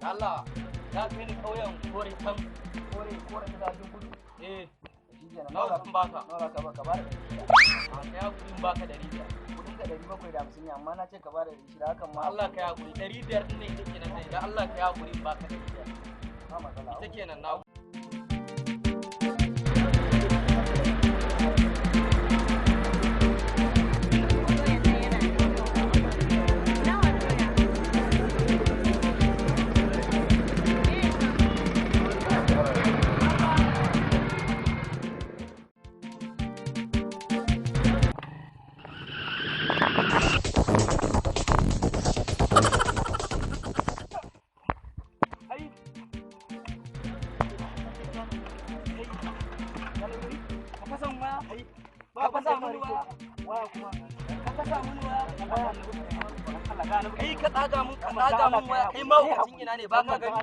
Allah ya kai ni kauyen kore can. Kore kore ta dajin gudu. Eh. Shi kenan. Nawa zan baka? Nawa za ka baka ba da 600. A kai hakuri in baka 500. Kudin ka 750 ne, amma na ce ka ba da 600, hakan ma. Allah ka yi hakuri, 500 din ne ita kenan dai. Dan Allah ka yi hakuri in baka 500. Ba matsala. Ita kenan na. Ai. Ka fasa mun waya? Ka fasa mun waya? Waya kuma. Ka fasa mun waya? Waya. Kai ka tsaga mun, ka tsaga mun waya. Kai mahaukacin ina ne, ba ka gani?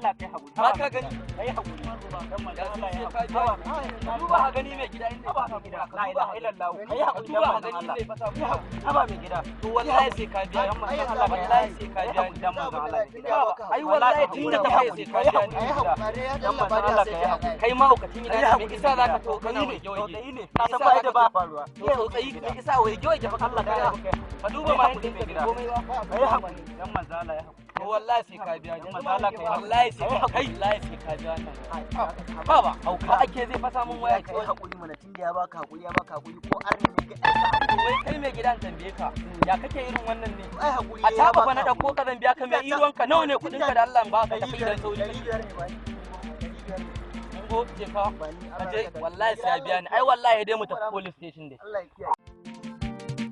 Ba ka gani? Kai hakuri. Dan manzon Allah ya Ka hakuri. duba ka gani mai gida inda ya fasa mun waya. Ka La duba ilaha ka gani. illallah. Kai Ka hakuri duba dan ka gani manzon inda Allah. ya fasa mun waya. Haba mai gida. To wallahi sai ka biya ni. Wallahi sai ka biya ni. Dan manzon Allah mai gida. Ai wallahi tun da ta haye sai ka biya ni. Dan manzon Allah kai hakuri. Kai mahaukacin ina ne, me isa za ka to kana waige waige? Ka san ba yadda ba faruwa. To tsautsayi, me isa waige waige fa? Allah ka kai hakuri. Ka duba ma yadda yake komai ba. Kai hakuri. Dan manzon Allah ya hakuri. To wallahi sai ka biya ni. Dan manzon Allah kai hakuri. Wallahi sai ka kai, wallahi sai ka biya nan. Ba ba, hauka ake zai fasa mun waya Kai ce. hakuri mana, tunda ya baka hakuri, ya baka hakuri, ko arni ne kai ai ka hakuri. Wai kai mai gidan, tambaye ka, ya kake irin wannan ne? Ai hakuri. A taba fa na dauko ka zan biya ka, mai iruwanka nawa ne kudin ka da Allah in ba ka tafi idan sauri kake. 500 ne ba ni. 500 ne. Ungo je ka. Ba ni. Ka je, wallahi sai ya biya ni. Ai wallahi dai mu tafi police station dai. Allah ya kiyaye.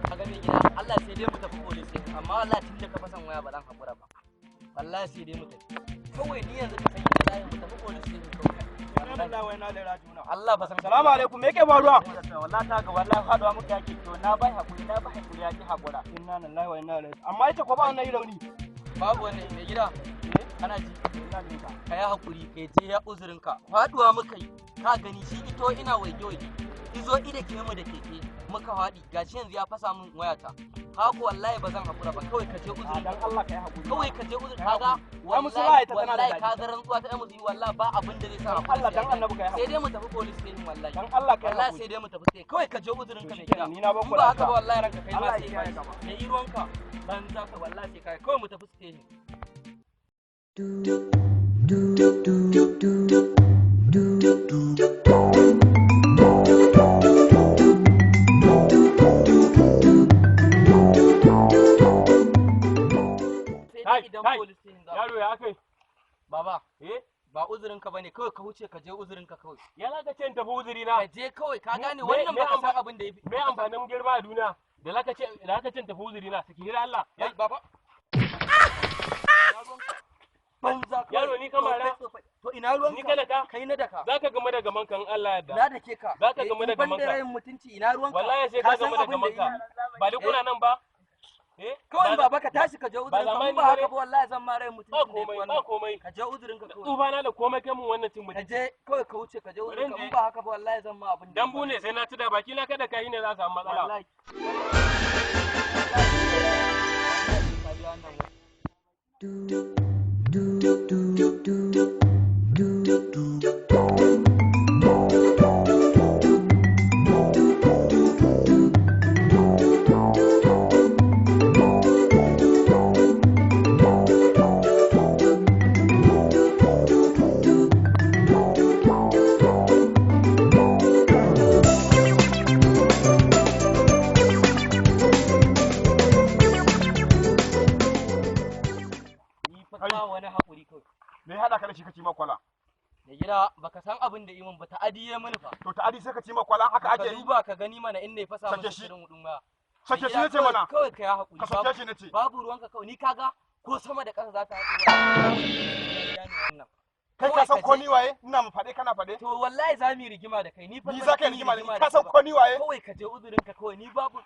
Ka ga mai gida, Allah sai dai mu tafi police station, amma wallahi tun da ka fasan waya ba zan hakura ba. Wallahi sai dai mu tafi. Kawai ni yanzu ka san yadda za a yi mu tafi police station kawai. Allah ba san. Salamu alaikum, me yake faruwa? Wallahi ta ga wallahi faduwa muka yake, to na bai hakuri, na bai hakuri, yaki hakura. Inna lillahi wa inna ilaihi. Amma ita ko ba wannan yi rauni. Babu wannan mai gida. Kana ji? Ka yi hakuri, ka je ya uzurinka. Faduwa muka yi, ka gani shi ito ina waige waige. Izo ida ke mu da keke muka faɗi, gashi yanzu ya fasa min wayata. Ka ko wallahi ba zan hakura ba, kawai ka je uzurinka. Dan Allah ka yi hakuri. Kawai ka je uzurin kaga. Ai musu ra'ayi ta tana da wallahi daɗi. ka ga rantsuwa ta musu, wallahi ba abin da zai sa Dan Allah dan Annabi ka yi sai hakuri. dai mu tafi police station wallahi. Dan Allah ka yi Wallahi hakuri. sai dai mu tafi, sai kawai ka je uzurin ka To mai shikenan, gida. ni na ba In ku ba haka lafiya. ba wallahi ranka kai ma Allah ya sai kiyaye ka gaba. mai iruwanka banza ka, wallahi sai kai kawai mu tafi station. Sai dai Kai, idan kai. police station za Yaro ya akai? Baba, Eh? ba uzurinka bane, kawai ka wuce ka je uzurinka kawai. Ya za ka ce in tafi uzuri na? Ka je kawai, ka gane Me- wannan me baka san amfa- abin da yafi. Me amfanin girma a duniya? Da za ka ce in tafi uzuri na, saki hira Allah. Wai baba. Banza kawai. Yaro, ni ka mara? To ina ruwanka? Ni ka daka? Kai na daka. Za ka gama da gaman kan Allah yadda. Na dake ka. Za ka gamu da In ban da gamanka. rayin mutunci, ina ruwanka? Wallahi sai ka san gama da abin da gaman ka. yi. Ba duk kuna nan ba? Eh? Kawai Ba baba ka tashi ka je uzurinka, in zamani ba haka bane. ba wallahi zan ma rayin mutunci ba da yafi komai, wannan. ba komai. Ka je uzurinka kawai. Tsufa na da komai kai mun wannan cin Ka mutunci. je kawai, ka wuce ka je uzurinka, Bari in in je. ba haka ba wallahi zan ma abin da Dambu ne sai na ci da baki na, kada kai ne za a samu matsala. Wallahi. Wallahi sai ka biya wannan wani. Ni fa ba wani haƙuri kawai. Me ya haɗa ka da shi ka ci makwala? Da gida baka san abin da imin ba, ta adiye mini fa. To ta'adi sai ka ci makwala, haka Ka ake yi. duba ka gani mana in ne fasa Sake masa shi. shirin hudun waya. Sake shi nace mana. Kawai ka ya haƙuri. Ka sake shi nace. Babu ruwanka kawai, ni kaga ko sama da ƙasa za ta haɗu. Wannan. Kai ka san ko ni waye? Ina mu faɗe kana faɗe. To wallahi za mu yi rigima da kai, ni fa Ni ban za ka yi san rigima da ni. Ka san ko ni waye? Kawai ka je uzurinka kawai, ni babu